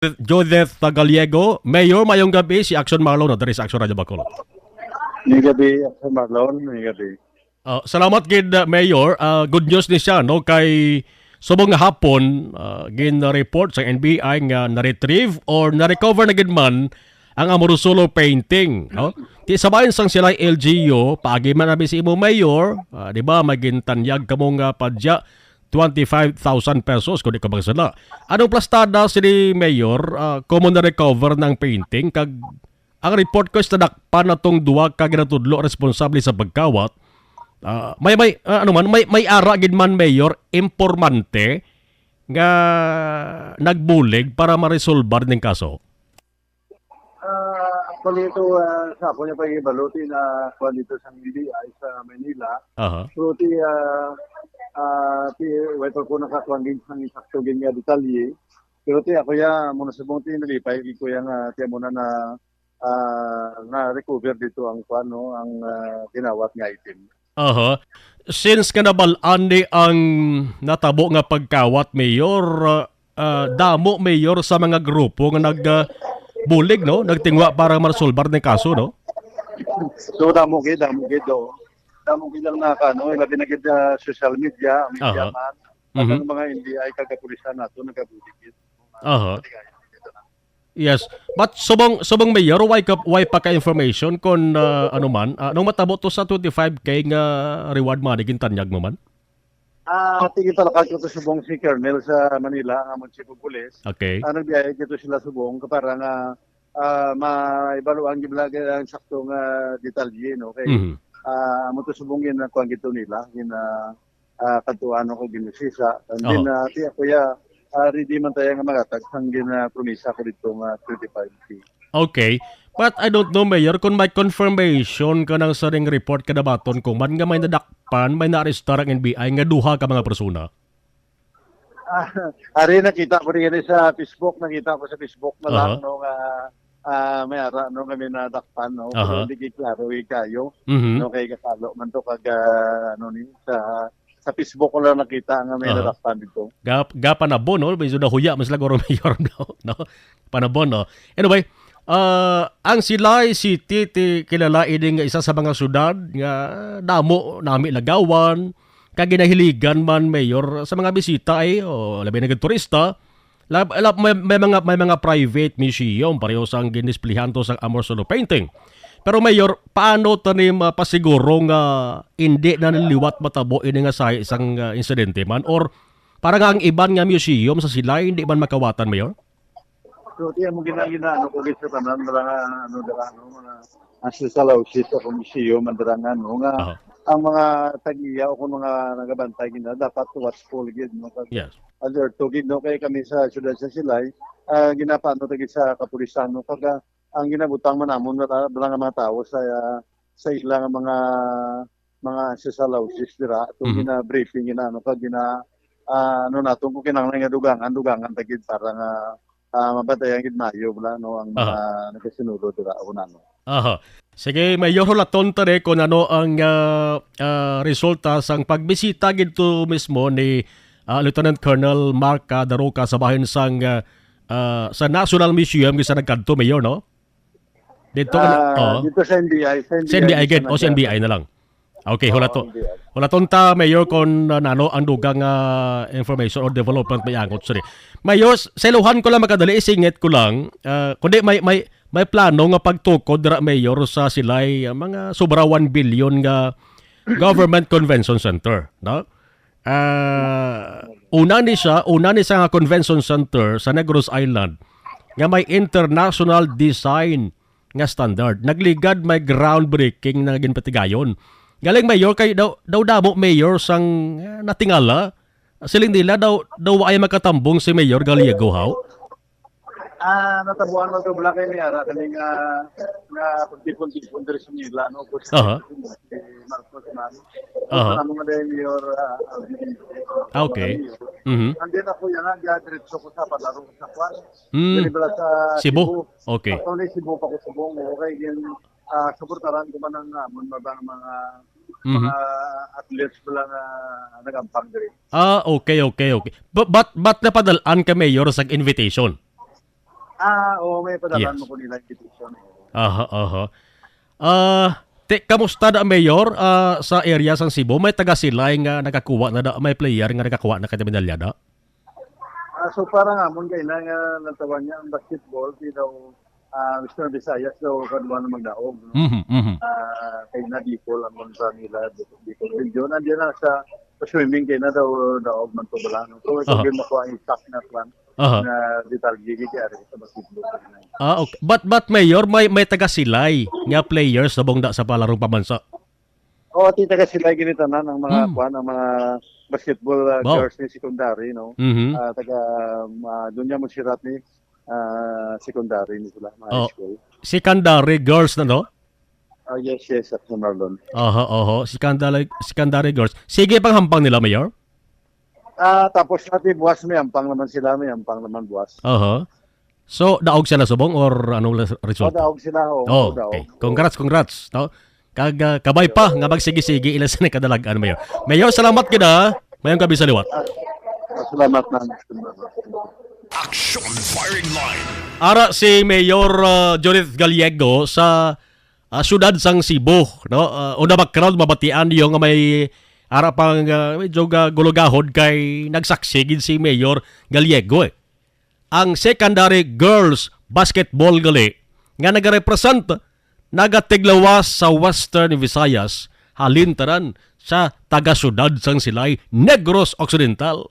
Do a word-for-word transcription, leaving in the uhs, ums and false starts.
Judith Gallego. Mayor, mayong gabi, si Action Marlon na diri sa Action Radio Bacolod. May gabi, Action Marlon, may gabi. Ah, salamat gid, uh, Mayor. Ah, good news ni siya, no, kay subong nga hapon, ah, gin-report sa N B I nga na-retrieve or na-recover na gid man ang Amorosolo painting, no? Ti sa bahin sang Silay L G U, paagi man abi sa imo, Mayor, ah, di ba, may gintanyag kamo nga padya twenty-five thousand pesos, kung di ko magsala. Anong plastada sini, Mayor? Ah, kamo na-recover ng painting, kag ang report ko is nadakpan na tong duha ka ginatudlo responsable sa pagkawat. Ah, may, may, ah, ano man, may, may ara gid man, Mayor, impormante nga nagbulig para maresolbar ning kaso. Ah, actually, ito, ah, sa ako niya pa ibaluti na kuwan dito sa N B I sa Manila. Aha. So, ti, ah, ah, ti, wait ko nakakuan din sang sakto gid nga detalye. Pero ti, ako ya, muna subong ti, nalipay, gid ko ya nga, ti, muna na, ah, na-recover dito ang kuwan, no, ang, ah, ginawat nga item. Aha. Since nga nabal-an ni ang natabo nga pagkawat, Mayor, ah, damo, Mayor, sa mga grupo nga nag, ah, bulig, no? Nagtingwa para maresolbar ning kaso, no? So, damo gid, damo gid, oh. Damo gid ang nakano, labi na gid, ah, social media, media Aha. man. At Mhm. ang mga N B I kag kapulisan nato nagabulig gid. Aha. Yes. But subong, subong, Mayor, why ka, why pa ka information kung, ah, ano man, ah, nung matabo to sa twenty-five K nga reward money gintanyag mo man? Ah, tingin pala ka to subong si Colonel sa Manila, ang amon chief of police. Okay. Ah, nagbiyay dito sila subong ka para nga, ah, maibaluan gid lagi ang sakto nga detalye, no? Kay, Mhm. ah, amo to subong gin-, kuwan gid to nila, gin-, ah, ah, kadtuan ako ginisisa. And then, Aha. ah, ti ako ya, ah, ready man tayo nga magatag sang gin-, ah, promisa ko dito nga twenty-five K. Okay. But I don't know, Mayor, kung may confirmation ka nang sa ring report ka nabaton ko man nga may nadakpan, may naarestar ang N B I nga duha ka mga persona. Ah, ari nakita ko rin sa Facebook, nakita ko sa Facebook na lang, Aha. no, nga, ah, may ara, no, nga may nadakpan, no, pero Aha. hindi gid klaro, eh, kayo, Mhm. no, kay kasalo man to kag, ah, ano ni, sa, sa Facebook ko lang nakita nga may Aha. nadakpan dito. Gap-, gapanabo, no? Medyo nahuya man sila, guro, Mayor, no? No? Panabo, no? Anyway, ah, ang Silay City, ti, kilala ini nga isa sa mga syudad nga damo nami lagawan, kag ginahiligan man, Mayor, sa mga bisita, eh, o labi na gid turista. Lab-, lab-, may, may mga, may mga private museum, pareho sang gindisplihan to sang Amor Solo painting. Pero, Mayor, paano ta ni mapasiguro nga hindi na liwat matabo ini nga sahi sang, ah, insidente man? Or para nga ang iban nga museum sa Silay hindi man makawatan, Mayor? So, tiyan mo gina-, gina-, ano ko, gid sa tanan, mga, ano, dala, ano, mga, ang sa Lausis, sa museum, ang dala nga, ano, nga, Aha. ang mga tag-iya o kung mga nagabantay, gina, dapat watchful, gid, no? Pag Yes. alert, gid, no? Kaya kami sa siyudad sa Silay, ah, ginapaano, tagi sa kapulisan, no? Pag, ah, ang ginabutang man namon, wala, wala nga mga tao sa, ah, sa ilang mga, mga sa Lausis, dira, itong Mhm. gina-briefing, gina, ano, pag gina-, ah, ano naton, kung kinahanglan nga dugangan, dugangan, tagid para nga, ah, mabantayan gid maayo, wala, no, ang mga Aha. nagasinulod, dira, o nano. Aha. Sige, Mayor, hulaton ta rin kung ano ang, ah, ah, resulta sang pagbisita gid to mismo ni, ah, Lieutenant Colonel Mark, ah, Daroca sa bahin sang, ah, ah, sa National Museum kisa nagkadto, Mayor, no? Dito ka na, Ah, oo. dito sa N B I, sa Sa N B I N B I gid, na o sa nag- N B I na lang. Okay, Oo, hulato. N B I. Hulaton ta, Mayor, kung, ah, nano ang dugang, ah, information or development may angot, sorry. Mayor, s-, sa iluhan ko lang magkadali, isingit ko lang, ah, kundi may, may, may plano nga pagtukod dira, Mayor, sa Silay, ah, mga sobra one billion nga government convention center, no? Ah, una ni siya, una ni siya nga convention center sa Negros Island nga may international design nga standard. Nagligad may groundbreaking na ginpatigayon. Galing, Mayor, kay daw, daw damo, Mayor, sang, ah, natingala. Siling nila daw, daw ay makatambong si Mayor Gallego, haw? Ah, natabuan mo to, Black, kay may ara kami nga, nga pagtipon-tipon diri sa Manila, no? Kung Aha. si Marcos man. Aha. Ano nga dahil Mayor, ah, Alvin. Ah, okay. Mhm. And then ako yan, nga, diretso ko sa palaro sa kwan. Mm. Diri bala sa Cebu? Cebu. Okay. Actually, Cebu pa ko subong, okay, yun, ah, suportaran ko man ang, ah, mga, mga, Mhm. mga athletes bala nga nag-ampang diri. Ah, okay, okay, okay. But, but, but napadalaan ka, Mayor, sa invitation? Ah, oo, may padala Yes. mo ko nila invitation. Aha, aha. Ah, te, kamusta na, Mayor? Ah, sa area sang Cebu, may taga-Silay nga nakakuha na da, may player nga nakakuha na kay medalya da? Ah, so parang amon kay na nga natawa niya ang basketball, di daw, ah, Western Visayas daw kadwa na magdaog, no? Mhm, mhm. Ah, kay na Bicol amon sa nila, Bicol region. Nandiyan na sa, sa swimming kay na daw daog man to bala, no? So, ito Aha. gyud makuha ang exact na plan Aha. na detalye kay ari sa basketball. Ah, okay. But, but Mayor, may, may taga-Silay nga players na bongda sa palarong pamansa. Oo, ti taga-Silay gini tanan ang mga Mm. kwan, ang mga basketball, ah, Wow. girls ni secondary, no? Mhm. Ah, taga, ah, Dunya Montserrat ni, ah, secondary ni sila, mga Oh. high school. Secondary girls na, no? Ah, yes, yes, Sir Marlon. Aha, oho. Secondary, secondary girls. Sige pang hampang nila, Mayor? Ah, tapos natin buwas may hampang naman sila, may hampang naman buwas. Aha. So, daog sila subong or anong res-, Oh, resulta? daog sila, oh, Oh, daog. okay. Congrats, congrats, no? Kag, ah, kabay pa nga magsigi-sigi ila sa nakadalag-an, Mayor. Mayor, salamat gid, ha. Mayong gabi sa liwat. Ah, salamat, ma'am. Action Firing Line. Ara si Mayor, ah, Judith Gallego sa, ah, siyudad sang Cebu, no? Ah, una ba crowd mabatian niyo nga may ara pang, ah, medyo ga-, gulugahod kay nagsaksi gid si Mayor Gallego, eh. Ang secondary girls basketball gali nga nagarepresent, nagatiglawas sa Western Visayas, halin tanan sa taga-siyudad sang Silay, Negros Occidental.